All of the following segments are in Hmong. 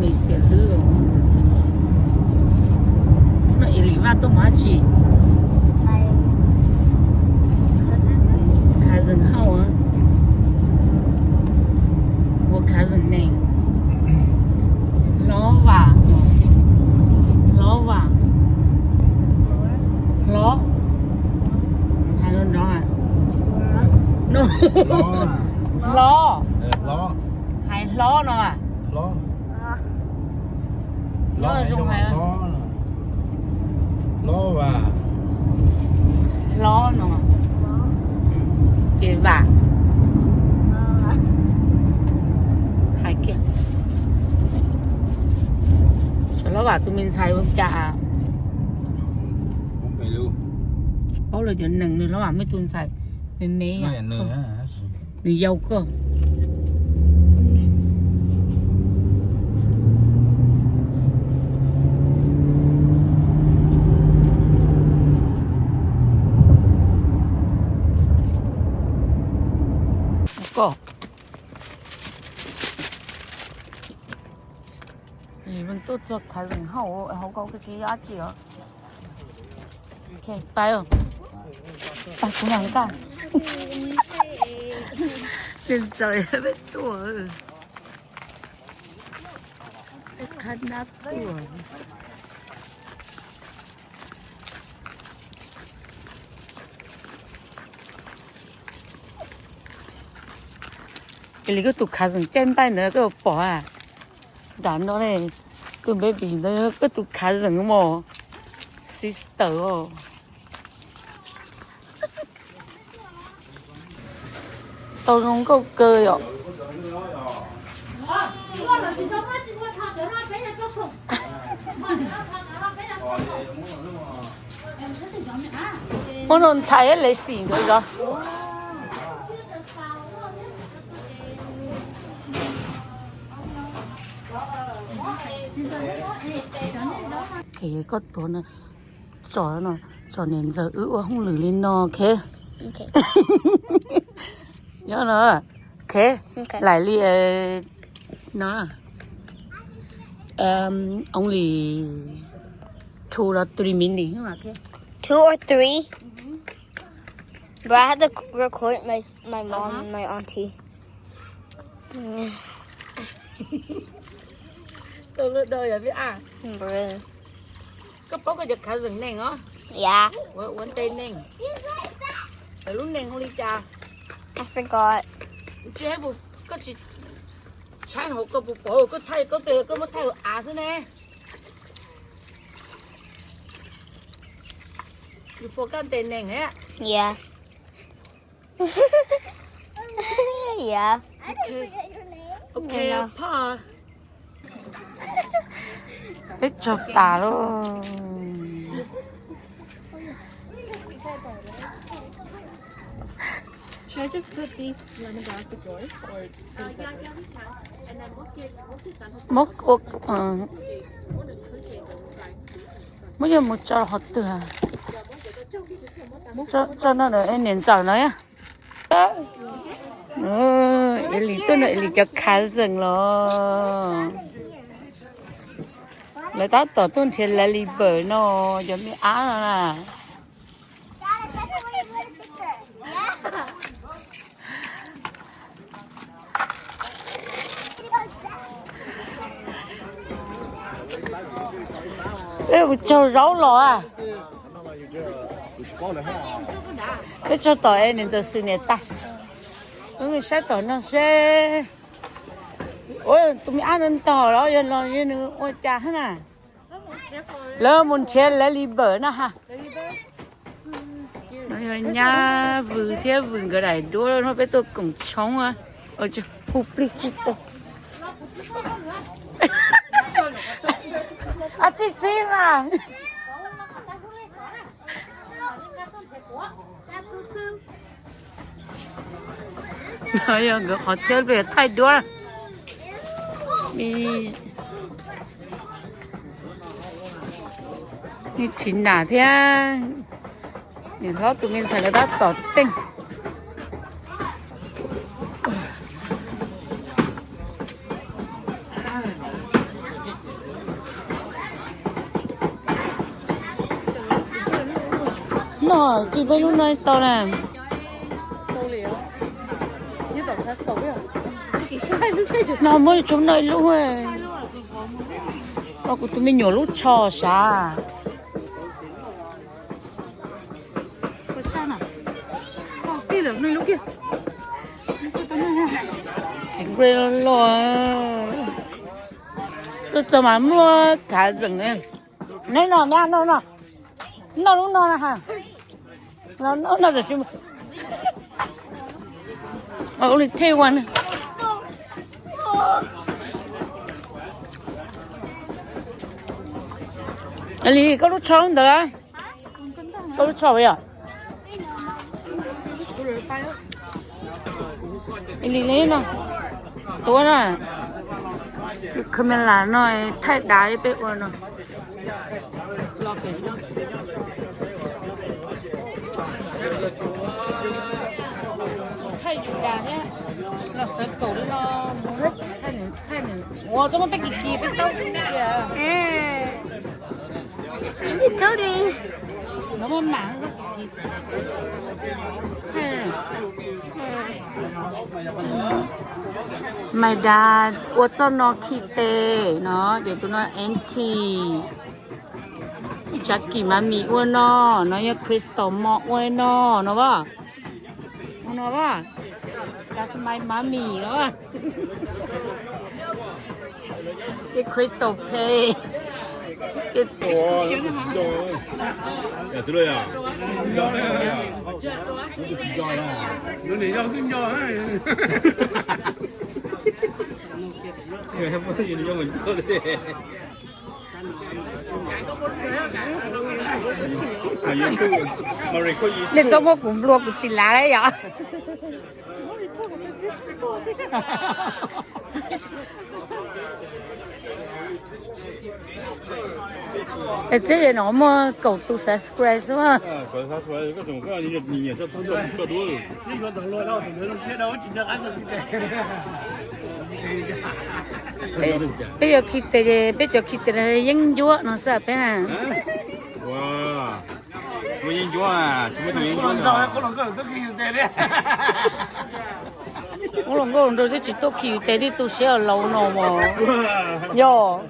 Me xiam hlwb. No Elis Vaj tuaj mus dab tsi? Khav Zeem hauj, ua Khav Zeem neeg. Hlob Vam, Hlob Vam, Hlob, hais no nrov, no, Hlob, hais Hlob no. Hlob zoo hais, Hlob Vam, Hlob no, ces Vam, hais kiag. Xyov Hlob Vam tus me ntxhais ua cas. Tsis paub lawv cov neeg, nws Hlob Vam muaj ib tug ntxhais me me, nws yau koj. Koj, tuaj txog Khav Zeem hauj, hauv ko tsis yog dab tsi os. Pais, pais kuv mam nkag. Ntxawm peb tuaj, peb qhab nab tuaj. Elis, koj tus Khav Zeem caij npaij ntawd koj pom a? Nram no ne, koj baby ntawd koj tus Khav Zeem mos, sister os. Tau zoo nkauj kawg yom. Muab no ntxhais lev xim nkawd zov. Koj tuav no, tsom no, tsom niam ntxawm wb ua hauj lwm li no, ok. Nyob no, ok. Laim li no, only two or three minutes. Two or three? But I have to record my, my mom and my auntie. Tau lub do yog vib a. Koj paub koj cov cousin name os? Ua ua nte name. Lawv lub name hu li cas? I forgot. Tsis, koj tsis tshaib hauv koj puas pom koj thaij koj tes koj muab thaij hauv av xwb ne. You forgot their name, yeah? Yeah. Yeah. Okay. Okay, no. Peb tsaug tas lauj. Should I just put these lemon grass with yours, or Muab, muab coj mus tso qhov twg? Tso no, niam ntxawm no. Elis tuaj nrog Elis cov cousin los. Lawv tab tom tuaj nrhiav Lalibird no, cov me ab no na. Peb mus tsaug zaub los a. Peb tsaug tom es niam ntxawm xwm niam tais. Peb mus saib tom no seb. Ua tus me ab no ntog los yog los nws ua cas hab na. Lawv mus nrhiav Lalibird na ha. No yog nyab Vws thiab Vws nkawd daim duab no, peb tuaj koom tshoob. Hu plig hu plig. Ab tsis txib mas. No yog nkawd qhov chaw peb thaij duab. Me Tsis Nas thiab niam hlob tus me ntxhais lawv tab tom teej. No, tsis peb lub no tau na. No muab tsuav no ib lub. Kuv tus me nyuam lub tsho sav. Txiv nqe loj. Tuaj txog mas muaj kav zeem. Neb no, neb no, no lub no na ha. No, no, no, only take one. Li koj lub tsho ntawd lawm. Koj lub tsho yom. Li li no. Tuav na. Camera no thaij dav peb ua no. Thaij yus dag thiab. Los xav kaum li no. Ua txoj muaj peb kis kis peb taub tias. No muaj mam. My dad ua txoj no khi tes no ces tus no aunty. Jackie mami ua no, no yog Crystal mom ua no no as. Ua no as. That's my mommy no. Ces Crystal pay. Nej txhob muab kuv nplua kuv tsis lav yom. Es txij no muaj kaum tus subscribe xwb. Peb yog khi tes, peb cov khi tes yeeb ncuab no xwb peb na. Ub, los nkauj nraug twb tsis tuaj khi yus tes li, tu siab laus no mas. Yog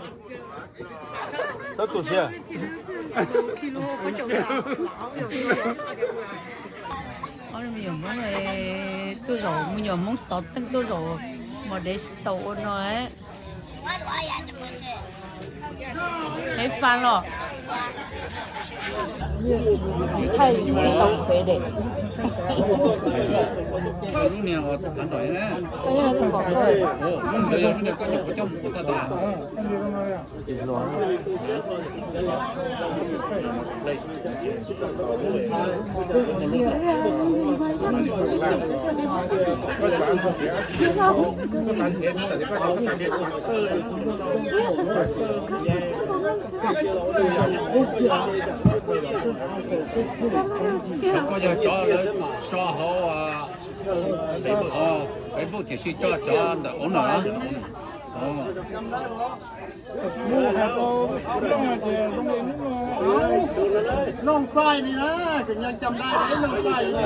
me nyuam Hmoob, tuaj zaum me nyuam Hmoob xov tooj tuaj zaum Modesto ua no. Qheb fab los. Thaij tib tau pem dej. Koj yog cov lawv so hauv Facebook tiam sis coj cov ntawm ub no. Looj xaij li na, cov nyob cam dai looj xaij li.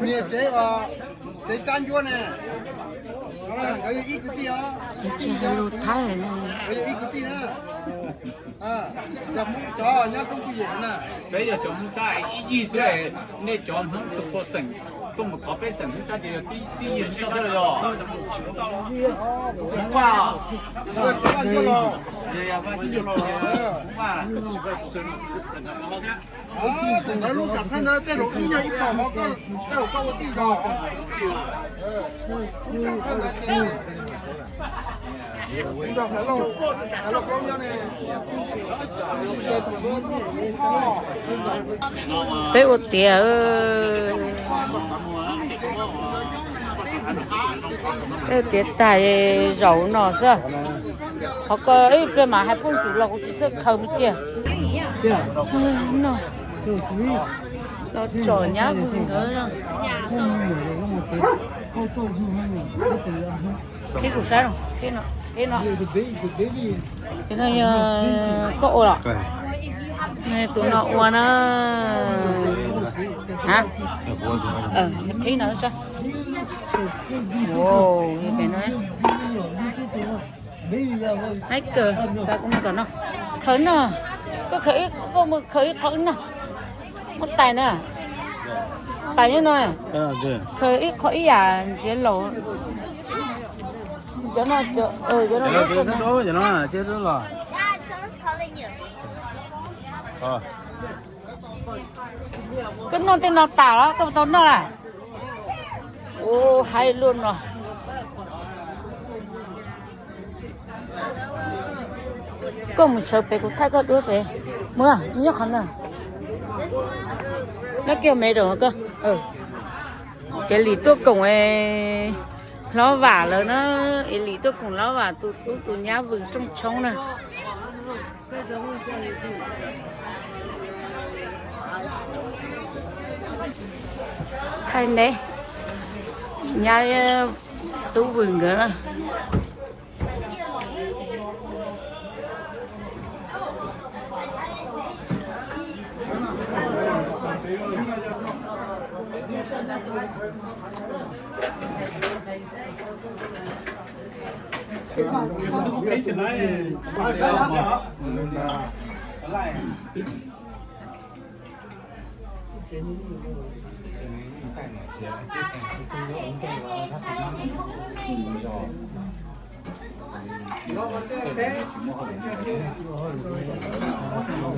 Niag tsev, tsev tsab ncuab ne, nkawd yog ib kwv tij os. Nkawd yog ib kwv tij na. Cov Hmoob cov nyob Koob Kuj Yem na. Peb yog cov Hmoob Tsab ib yig xwb, nej cov Hmoob txhua txhua xeem tuaj mus thov peb xeem Hmoob Tsab ces yog tib yig Hmoob Tsab xwb los yog? Hmoob Vaj. Hmoob Vaj. Ntawd lub kam thawj ntawd tej zaum ib nyuag ib pom hov koj, tej zaum koj ua tij zog. Peb ua tiav. Tiav tas zaum no xwb. Qhov ko ib pliag mas hais phooj ywg los kuv tsis txawj khaws me tiag. No, los tsom nyab vwm nkawd. Qhib kuv saib no, qhib no, qhib no. Tus no yog koj ua los? Tus no ua na. Qhib no saib. Haib kawg, khaws no. Koj khaws ib, koj mus khaws ib qho wb noj. Muab tais na. Tais nyob no. Khaws ib qho ib yam ntsiav laus. Cov no, cov no. Koj noj tej no tas los koj tau noj lawm. Ua haib luaj no. Koj mus sawv pem kuv thaij koj duab pem. Mus, nyob qhov no. Nyob kiag me rau koj. Ev Lis tuaj koom Hlob Vam lawm na. Ev Lis tuaj koom Hlob Vam tus tub tus nyab vwm rooj tshoob na. Thaij neb nyab tub vwm nkawd na.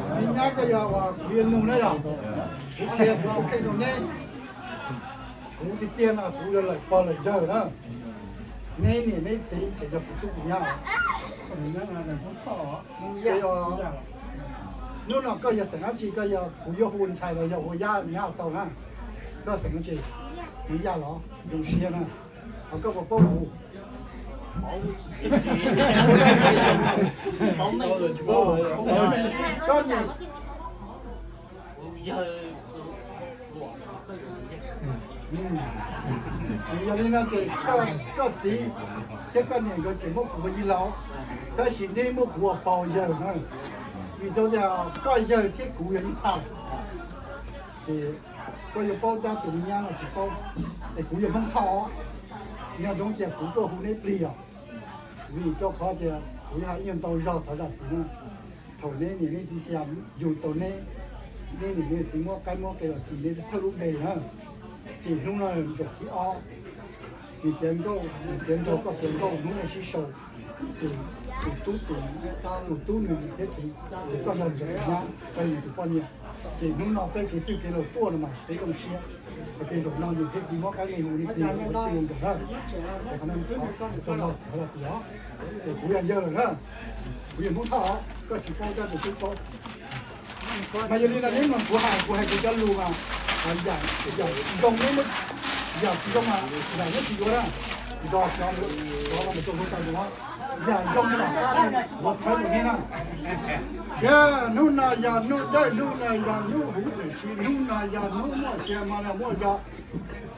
Me nyab koj yog uas kuv yuav nug na yog, kuv qhia kuv tus kheej rau neb. Kuv tiag tiag no kuv yog lawm pog lawm yawg na. Neb niam neb txiv ces yog kuv tub kuv nyab. Ces hnub no koj yog xeem dab tsi, koj yog, kuv yuav hu ntxhais los yog hu nyab tau na. Koj xeem dab tsi? Hmoob Yaj los? Zoo siab na. Ho koj puas paub kuv? Koj niam Yog li no ces koj txiv thiab koj niam nkawd tseem muab kuv ua yij laug, tab sis neb muab kuv ua pog yawg na. Vim rau tias koj yawg thiab kuv yog ib phaj, ces koj yuav paub tab tus me nyab no tsis paub, es kuv yog Hmoob Thoj. Nyob zoo tias kuv tuaj hu neb plig os, vim rau qhov tias kuv yog ib nyuag ntau zog thov zam txim na. Thaum neb niam neb txiv xya yug tau neb, neb niam neb txiv muab qaib muab qe los tis neb thawj lub npe na. Ces hnub no zaum thib ob, nws tiav nkauj, nws tiav nraug koj tiav nkauj hnub no sib sau, tus tub, tus tub nws niam thiab txiv, ces koj yog ntxawm nyab, koj yog tus poj niam. Ces hnub no peb kev txwj kev laus tuaj no mas peb zoo siab, ces zaum no niam thiab txiv muab qaib nqi hu li tis ua txij ua nkawm na. Ces qhov no rau no thov zam txim os. Ces kuv yog yawg lawm na, kuv yog Hmoob Thoj, koj tsis paub tab tus tub paub. Mas yog li no neb mloog kuv hais, kuv hais kuv cov lus mas, yam zoo neb, yam tsis zoo mas yam neb tsis yuav na, nco cov lus, cov no mas rau kuv tau lus, yam zoo mas kuv qhab rau neb na. Hnub no yog hnub dawb, hnub no yog hnub huv, tiam sis hnub no yog hnub muaj sia mas los muaj zog.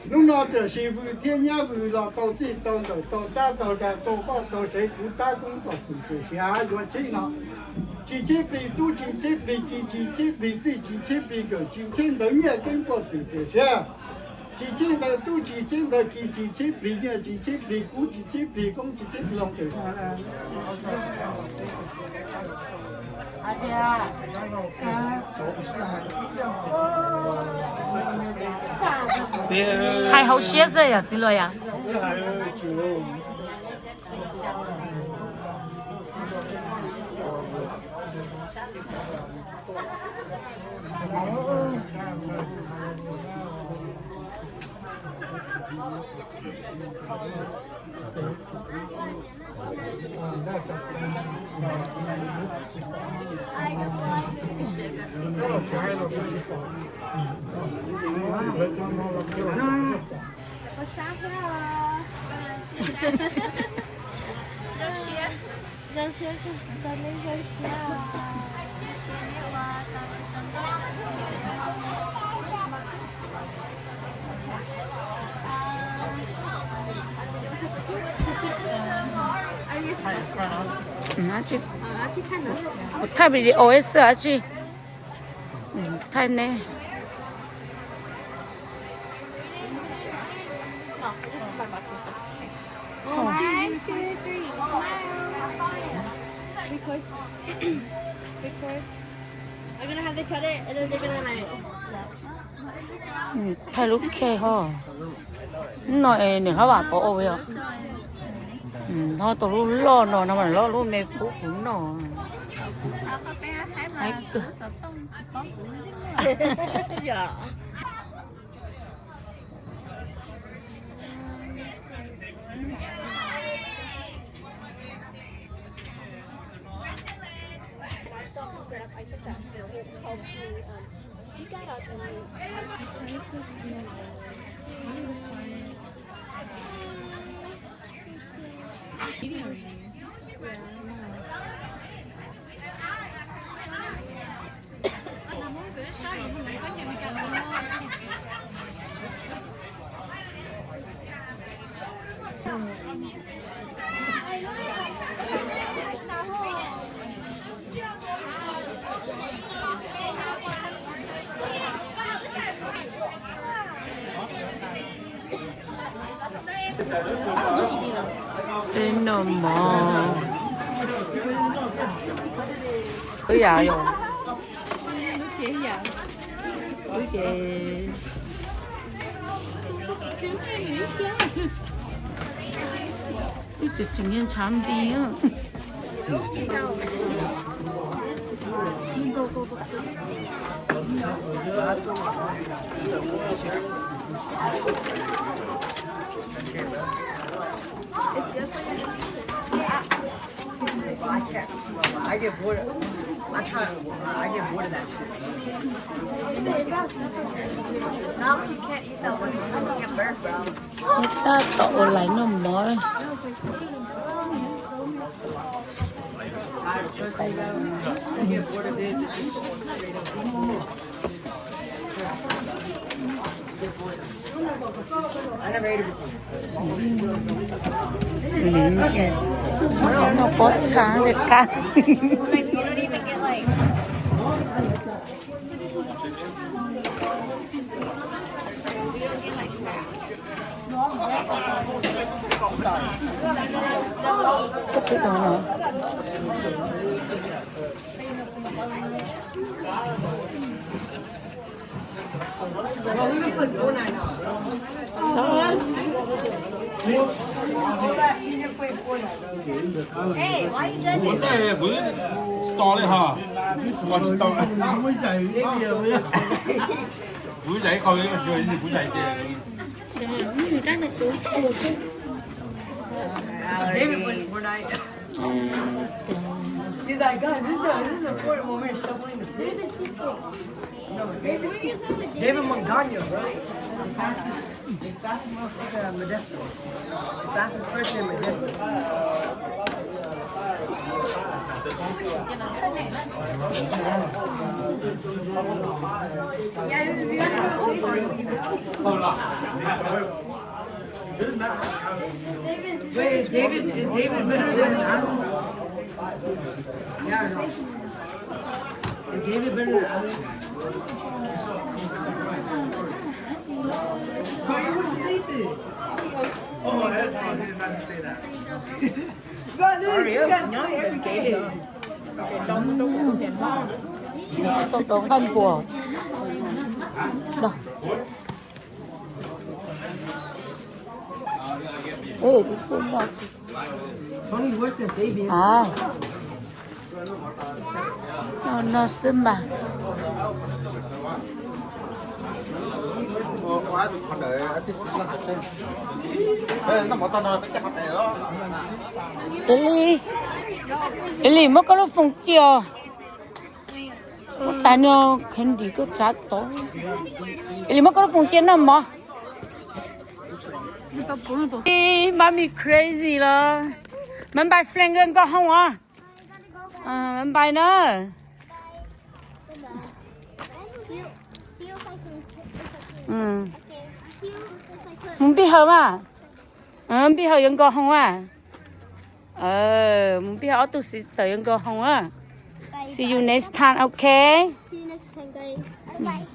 Hnub no tiam sis vwm thiab nyab vwm los tau txij tau nkawm tau tab tau tsa tau poj tau sev, kuv tab koob kom xwm tiam sis yuav cheb no. Tsis cheb plig tub, tsis cheb plig ki, tsis cheb plig txij, tsis cheb plig nkawm, tsis cheb ntawv nyiaj keeb puag xwm tiam sis, tsis cheb ntawv tub, tsis cheb ntawv ki, tsis cheb plig nyiaj, tsis cheb plig kub, tsis cheb plig koob, tsis cheb plig zoo tiam Hais hauv siab xwb yog txiv hluas yom. Ua sab thiab os. Kuv thaij video xwb a tsi. Thaij ne. One, two, three, smile. Record. Record. I'm gonna have to cut it, and then they're gonna like. Thaij lub khe ho. No es niam hab vam pov ua yom. Ho tus lub loj no no mas loj lub me pub kuv noj. Peb noj mov. Wb yam yom. Wb ces wb tseem tseem ntshav nti. I get bored. I try. I get bored of that shit. No, you can't eat that one. You get burnt, bro. Tab tom ua lais noj mov. Noj pob txha li qab. Hey, why you judging? Kuv tsis tau li ho. Kuv tsis tau. Kuv zais qhov li, kuv zais tias. He's like, guys, this is the, this is the important moment. Shuffling the picks. No, David, David Montgagno, bro. The fastest, the fastest motherfucker at Modesto. The fastest person in Modesto. Wait, is David, is David better than Adam? Yeah, no. Is David better than Adam? Wait, where's Nathan? Oh, that's why I didn't have to say that. Bro, this is, you guys play every game. Tau tau nqaij npuas. Ej, tib tug no tsis, a, no xwb mas. Eli, Eli, muab koj lub foos cia os. Ua tas no kheev ntim tuaj tsav tod. Eli, muab koj lub foos cia noj mov. Ib mab mi crazy los. Mab npai flank nkoj hoom os. Mab npai na. Mus npij haus mas. Npij haus yuav nkoj hoom mas. Mus npij haus ob tug sister yuav nkoj hoom a. See you next time, okay? See you next time, guys. Bye.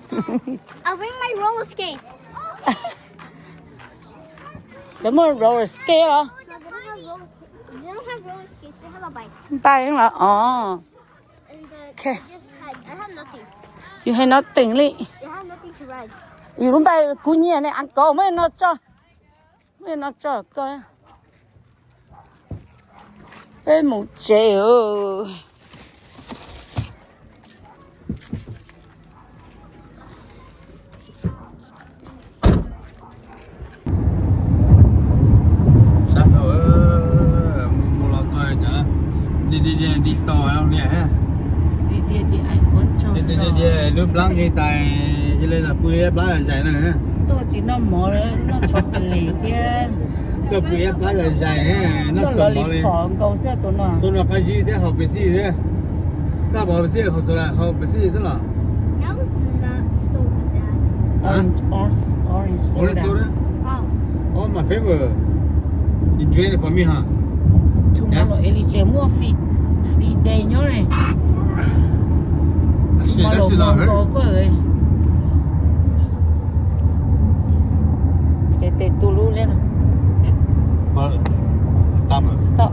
I'll bring my roller skates. Lawv muaj roller skate los? No, they don't have roller, they don't have roller skates. They have a bike. Npaj los os. And the, okay. I just had, I have nothing. You have nothing li. I have nothing to ride. Yus lub npaj kub nyiaj ne, as kov muab no tso. Muab no tso koj. Peb mus tsev. Sab dhau, mus los txog cov diaj diaj diaj xo li. Diaj diaj diaj, lub plab nqis tais, cia li los pw ib plab zais na. Tuaj tsis noj mov, noj chocolate thiab. Tuaj pw ib plab zais, noj los li phom nkaus xwb tus no. Tus no qab zib thiab haus Pepsi thiab. Koj pom Pepsi haus soda, haus Pepsi xwb los? That was not soda, Dad. Orange, orange, orange soda. Orange soda? Oh. Oh, my favorite. You drink it for me, huh? Tomorrow, yeah? Elijah muaj free, free day nyob ne. Tomorrow, tomorrow fawm. Ces tes tu lub liab no. Stop. Stop.